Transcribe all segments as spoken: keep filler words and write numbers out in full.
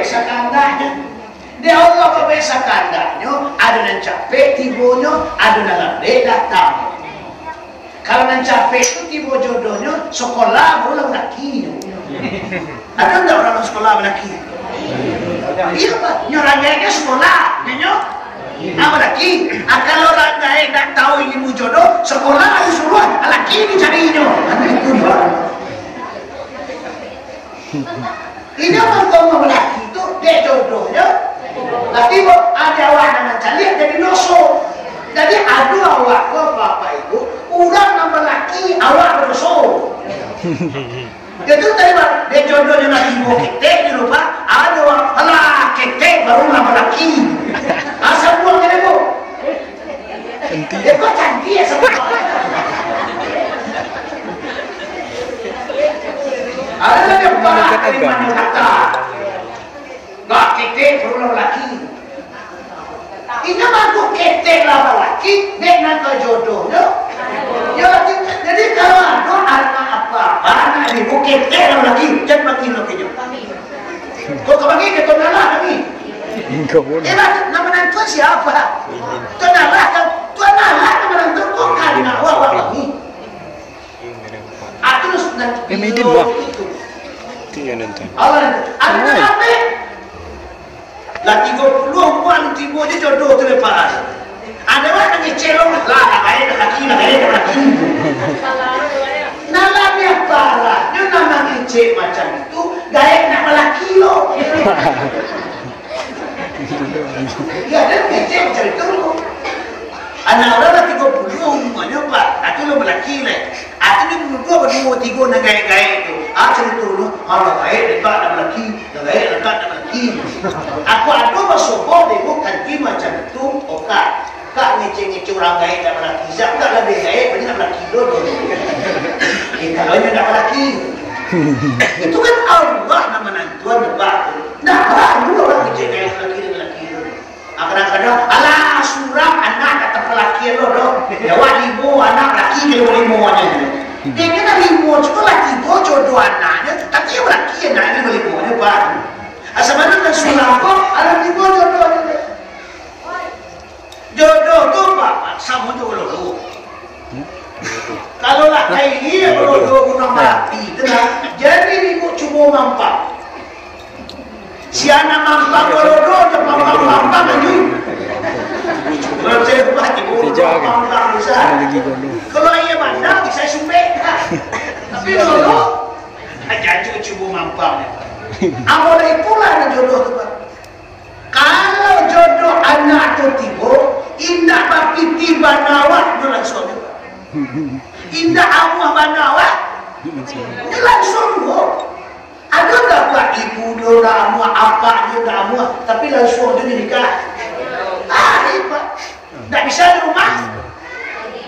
Sakandahnyo. Dek Allah babae sakandahnyo, ado nan capek tibonyo, ado nan lambek datang. Kalau nan capek tu tibo jodohnyo, sekolah baru lah balaki nyo. Ado ndak urang nan sekolah balaki? Iyo, Pak. Nyo ranggaiknyo sekolah, nyo, nyo. Ah, balaki. Ah, kalau ranggaik ndak tahu ilmu jodoh, sekolah harus suruah, laki dicarinyo. Kan itu, Pak. Inyo mangko mamalaki tu dek jodohnyo. Tapi, bo, ado awak nan mancaliak jadi doso. Jadi, ado awak ko, Bapak Ibu, urang nan malaki awak badoso. Itu tadi, Pak, dek jodohnyo nan tibo ketek di rumah, ado awak, alah, ketek baru nan malaki. Asa buang jadi, Bu. Cantik. Dia kok cantik ya sama. Ada lagi yang parah dari mana kata. Gak ketek baru laki. Inyo mangko ketek lah balaki, dek nan ka jodoh tu. Ya, jadi kalau ado anak apa-apa, anak ibu ketek lah balaki, jan bagi lo kinyo. Kok ka bagi ke Tuan Allah kami? Enggak boleh. Eh, lah, nama nan Tuan siapa? Tuan Allah kan? Tuan Allah nama nan Tuan, kok anak awak kami? Ah, terus nanti Eh, Maiden, bah. Itu. Itu yang nonton. Allah nanti. Ada Hai. apa? Lah tigo puluah umua tibo je jodoh tu lepas. Ada awak nangih celong, lah, nak gaek, nak laki, nak gaek, nak laki. Nah, labiah parah, nyo nan mangecek macam itu, gaek nak balaki lo. Ya, dia mangecek macam itu. Anak urang lah tigo puluah umuanyo, Pak. Atu lo balaki lai. Atu ni duo, duo, duo, tigo nan gaek-gaek tu. Ah, cerito tu. Ah, lah gaek, letak nak balaki. Lah gaek, letak nak balaki. Aku ado basobok deh, bukan ti macam tu. Oka. Kak ngecek-ngecek urang gaek nak balaki. Siap tak labiah gaek, banyak nak balaki lo, lo. Eh, kalau inyo nak balaki. Itu kan Allah nan manantuan, Pak. Nah, baru urang ngecek gaek balaki dan balaki lo. Ah, kadang-kadang, alah, surang anak tak tapalakian lo doh. Yo, awak limo anak laki, kiro limo anak. Dia kena limo, cuma lah tigo jodoh anaknyo, tapi yo laki anaknyo limo nyo, Pak. Asa mano nan surang ko, alah tigo jodoh anaknyo. Jodoh tu, Pak, samo jo lo. Kalau lah kayak ini, kalau dua gunung mati, tenang. Jadi, ibu cubo mampang. Si anak mampang, kalau dua je mampang-mampang, anjing. Kalau saya rumah, ibu Tiga, kan? mampang, bisa. Ada lagi gondol. Kalau iya bandar, bisa sumpek. Tapi dulu, aja cubo mampang. Amal itulah yang jodoh tu, Pak. Kalau jodoh anak tu tibo, indak bapiti bana awak, nyo langsuang juo. Indak amuah bana awak, nyo langsuang juo. Ado ndak, Pak, ibu nyo ndak amuah, apak nyo ndak amuah, tapi langsuang tu nyo nikah? Ah, hebat. Ndak bisa di rumah.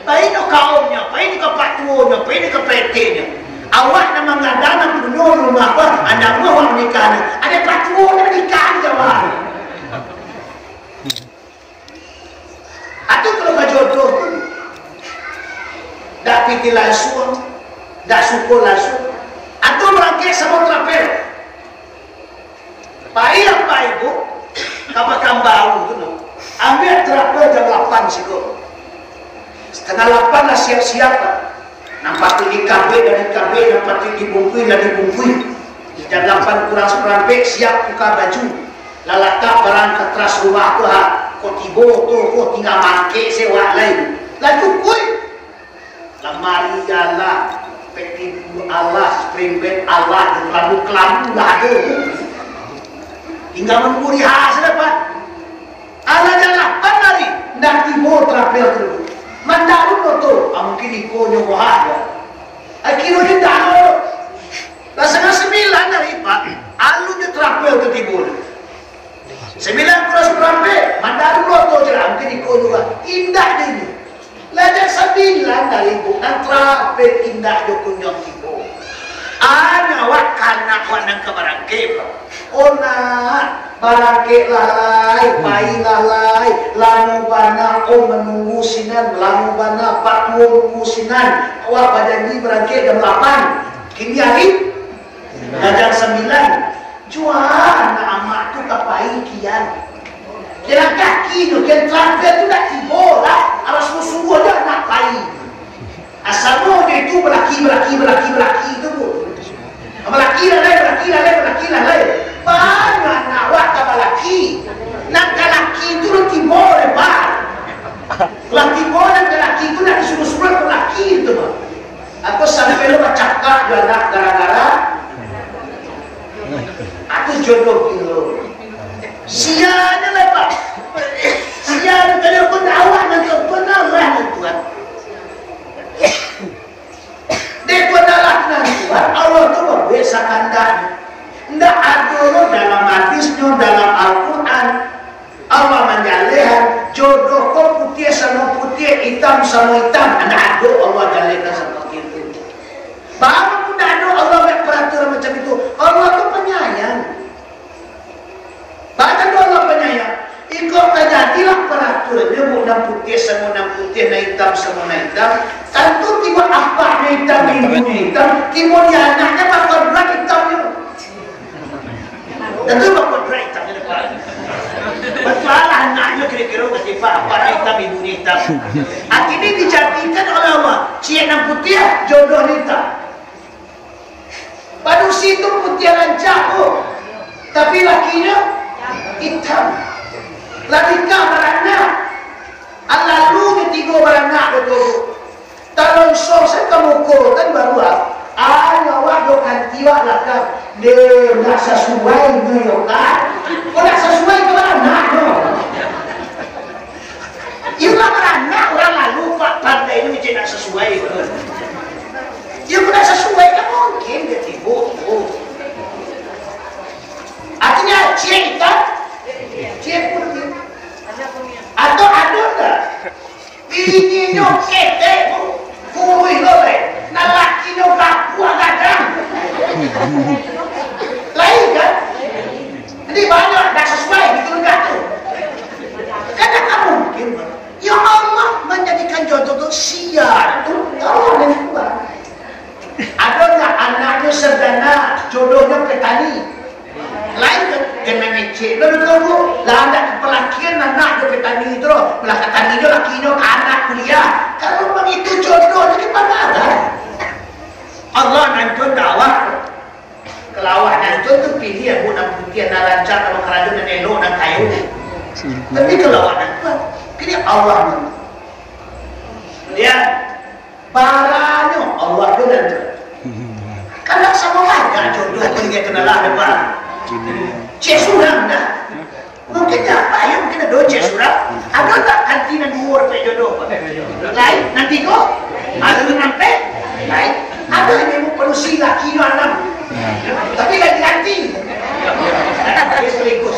Pai nyo ka omnyo, pai nyo ka pak tuonyo, pai nyo ka P T-nyo. Awak nan mangada nan punyo rumah ko, anak buah awak manikah nyo. Ado pak tuonyo manikah di Jawa. Atau kalau ka jodoh tu, dak pitih langsuang, dak suko langsuang. Atau barangkek samo travel. Pai apak ibu ka Pakanbaru tu, no. Ambiak travel jam lapan siko. Satangah lapan lah siap-siap lah. Nan patuik dikabek lah dikabek, nan patuik dibungkuih lah dibungkuih. Jam lapan kurang saparampek siap buka baju. Lah latak barang ka teras rumah tu ha. Ko tibo tu ko tingga mangkek se wak lai. Lah cukuik. Lamari alah, peti budu alah, spring bed alah, kelabu-kelabu lah ado. Tingga manunggu riha sajo, Pak. Alah jam lapan hari, ndak tibo travel tu. Mandalu moto, ah, mungkin iko nyo bohah, ya. Akhirnyo ndak ado. Lah satangah sambilan hari, Pak, alun nyo travel tu tibo tu. Sambilan kurang saparampek, mandalu moto je lah, mungkin iko juo. Indak deh inyo. Lah jam sambilan dari ibu nan travel indak jo kunjuang tibo. Anyo awak kanak awak nan ka barangkek, Pak. Oh nak, barangkeklah lai, pailah lai. Lamo bana om manunggu sinan, lamo bana pak tuo nunggu sinan. Awak bajanji barangkek jam lapan. Kini hari, lah jam sambilan. Cua anak amak tu ka pai kian. Jalan kaki tu, kian tarampil tu dak tibo lah. Alah sungguah-sungguah jo anak pai. Asamo jo itu balaki, balaki, balaki, balaki tu, Bu. Balaki lalai, balaki lalai, balaki lalai. Banyak anak awak ka balaki. Nan ka laki tu lah tibo deh, Pak. Lah tibo nan ka laki tu nak disuruh-suruh ka laki tu, Pak. Aku sampai lo bacakak jo anak gara-gara aku jodoh gilo. Sianya lah, Pak. Sianya kalau pun awak nanti pernah lah nantuan. Dek pun adalah nantuan, Allah tu berbuat sakandak. Ndak ado lo dalam hadisnyo, dalam Al-Quran. Allah manjalehan, jodoh ko putiah samo putiah, itam samo itam. Ndak ado Allah jalehan seperti itu. Baru pun ndak ado Allah buat peraturan macam itu. Allah tu penyayang. Bahkan tu Allah penyayang. Iko tajadilah peraturan, nyo nan putiah samo nan putiah, nan itam samo nan itam. Tantu tibo apak nan itam, ibu nan itam, tibo di anaknya bakal bulan itamnyo. Tantu bapak gerai tangan depan. Batualah anaknyo kiro-kiro katipak, apak hitam, ibu hitam. Akhirnyo dijadikan oleh Allah, ciek nan putiah, jodoh hitam. Padusi tu putiah rancak tu, tapi lakinyo hitam. Lah nikah baranak. Lalu katigo baranak tu. Talonso se ka muko, kan baru ah. Ah, nyo awak jo kanti wak lakang. Deh, ndak sasuai nyo yo kan. Kok ndak sasuai ka baranak nyo. Iyo lah baranak urang lalu, Pak, pandai nyo cek ndak sasuai. Iyo kok ndak sasuai kan mungkin dia tibo. Artinyo ciek hitam, ciek putiah. Atau ado ndak? Bininyo ketek, Bu. Kuruih lo, eh. Nan lakinyo gapuah gadang. Lain, kan? Jadi, banyak dak sasuai gitu, enggak tu. Kan dak mungkin, Bang. Ya Allah manjadikan jodoh tu sia tu. Ya Allah, dari Tuhan. Ado ndak anaknyo sarjana, jodohnyo petani? Lain kan, kena ngecek lo tu, Bu. Lah, ndak palakian anak jo petani tu lo. Lah, petani jo lakinyo ka anak kuliah. Kalau begitu jodoh tu dipandang. Allah nan tu ndak awak. Kalau awak nan tu, tu pilih, Bu, nan putiah, nan rancak, nan bakarajo, nan elok, nan kayo. Tapi kalau awak nan tu, kini Allah nan tu. Lihat. Paranyo Allah tu nan tu. Kan dak samo banyak jodoh pun ingat kenalah depan. Cek surang dah. Mungkin dah, ayo mungkin ado cek surang. Ado tak kanti nan duo dapek jodoh? Lain, nan tigo? Ado nan ampek? Lain. Ado nan memang padusi lakinyo anam. Tapi lain kanti. Dia selingkuh.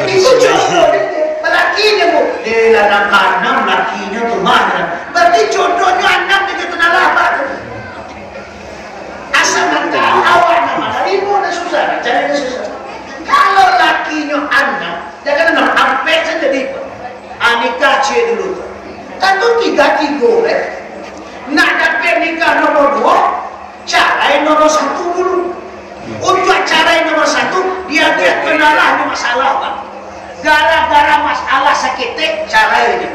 Itu jodoh dia. Laki dia, Bu. Dia lah nan kaanam lakinyo tu mah. Berarti jodohnyo anam dia kata nak lapan. Asa nak tahu awak nak manarimo nan susah, nak cari nan susah. Kalau lakinyo anam, jangan anam, ampek saja di. Ah, nikah ciek dulu tu. Tantu tiga tigo, eh. Nak dapek nikah nomor duo, carai nomor satu dulu. Untuak carai nomor satu, dia, dia kenalah ni masalah, Pak. Gara-gara masalah saketek, carai dia.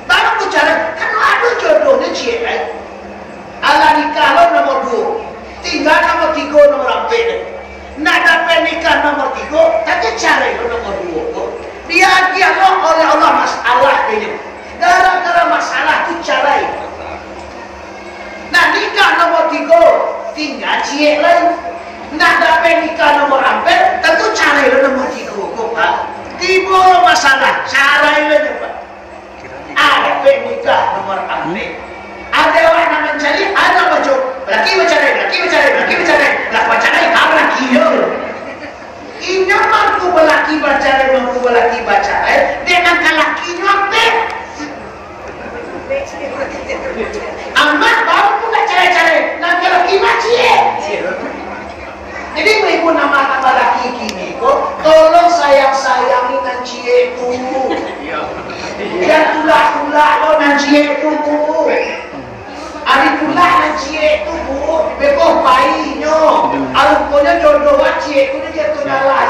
Baru tu carai, kan ado jodohnyo ciek, eh. Alah nikah lo nomor duo, tingga nomor tigo, nomor ampek. Nak dapek nikah nomor tigo, tapi carai lo nomor duo ko. Diagiah lo oleh Allah masalah inyo. Gara-gara masalah tu carai. Nak nikah nomor tigo, tingga ciek lai. Nak dapek nikah nomor ampek, tantu carai lo nomor tigo ko, Pak. Tibo masalah, carai lo nyo, Pak. Ado pe nikah nomor ampek. Ado awak nan mancari, ado baco. Laki bacarai, laki bacarai, laki bacarai. Lah bacarai, ha, laki yo. Inyo mangko balaki bacarai, mangko balaki bacarai, dek nan ka lakinyo ampek. Amak baru pun nak carai-carai, nan ka laki mah ciek. Jadi, ibu-ibu nan ma-, nan balaki kini ko, tolong sayang-sayangi nan ciek tu. Jan tulak-tulak lo nan ciek tu, Bu. Ari tulak nan Ciek tu, Bu, beko painyo. Aruponyo jodoh wak ciek tu, dia tu ngalah.